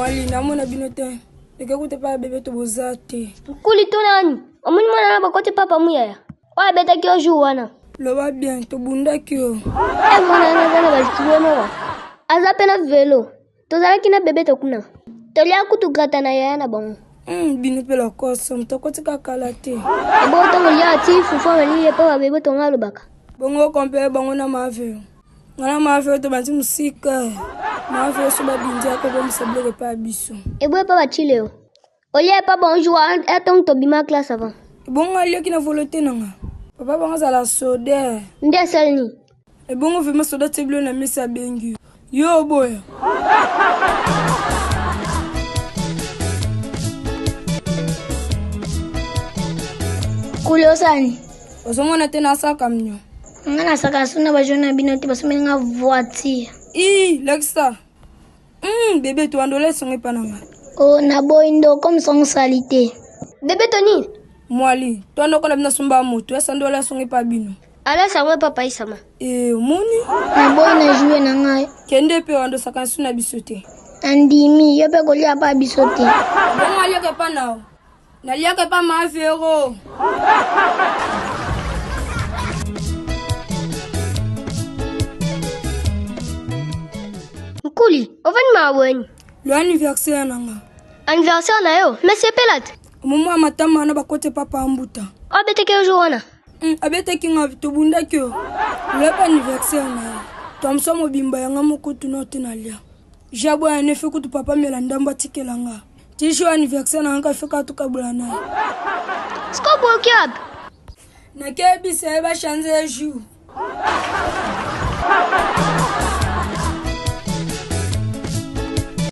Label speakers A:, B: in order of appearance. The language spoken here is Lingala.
A: Mwali namona bino te. Eke kuta pa bebe to boza te.
B: Nkuli to nani? Omoni mwana na bakoti papa muyaya. Oyo abetaki yo jour wana.
A: Loba bien tobundaki yo.
B: E mwana wana aza na basitue moko. Aza mpe na velo. Tozalaki na bebe to kuna. Tolia kutu grata na yaya na bango.
A: Bino mpe lokoso moto akotika kala te.
B: Ebo ntango lia ati fufu ameli ye mpo babebe tonga alobaka.
A: Bongo compare bango na maveo. Nga na maveo tobandi mosika. Maveo so babindi akobomisa biloko epai ya biso.
B: Ebo epa bachile yo. Olia epa bonjour atongo tobima classe avant.
A: Ebongo aliaki na volonté na nga. Papa bango azala soda.
B: Nde asali nini?
A: Ebongo vraiment soda tie bilo na mesa abengi yo. Yo oboya.
C: Kuli osani.
A: Ozomona te nasaka mnyo.
C: Nga nasaka suna ba jeune na bino te basomeli nga voiture.
A: Ii, lakisa. Bebe to andola esongo epa na nga.
C: Oh, naboyi ndo comme son salite.
B: Bebe to nini?
A: Mwali, to andoko na bino asomba moto, esa ndola esongo epa bino.
B: Ala sango epa paisama.
A: Eh, omoni?
C: Naboyi na joue na ngai.
A: Kende pe wandosaka nsu na biso te.
C: Nandimi, yo pe kolia pa biso te.
A: Bongo aliaka epa nao. Naliaka epa ma Vero.
B: Nkuli, ovandi maweni.
A: Lo anniversaire na nga.
B: Anniversaire na yo, mais sepela te.
A: Omomo ya matama wana bakote papa mbuta.
B: Obetaki yo jour wana?
A: Abetaki nga tobundaki yo. Loyepa anniversaire na ye. Twamso mobimba yanga moko tuna te nalia. Jabo ya nefe kutu papa mela ndambo atikela nga. Ti jour anniversaire na nga feka tukabola na ye.
B: Siko boki wapi?
A: Nakebisa ye ba changer jour.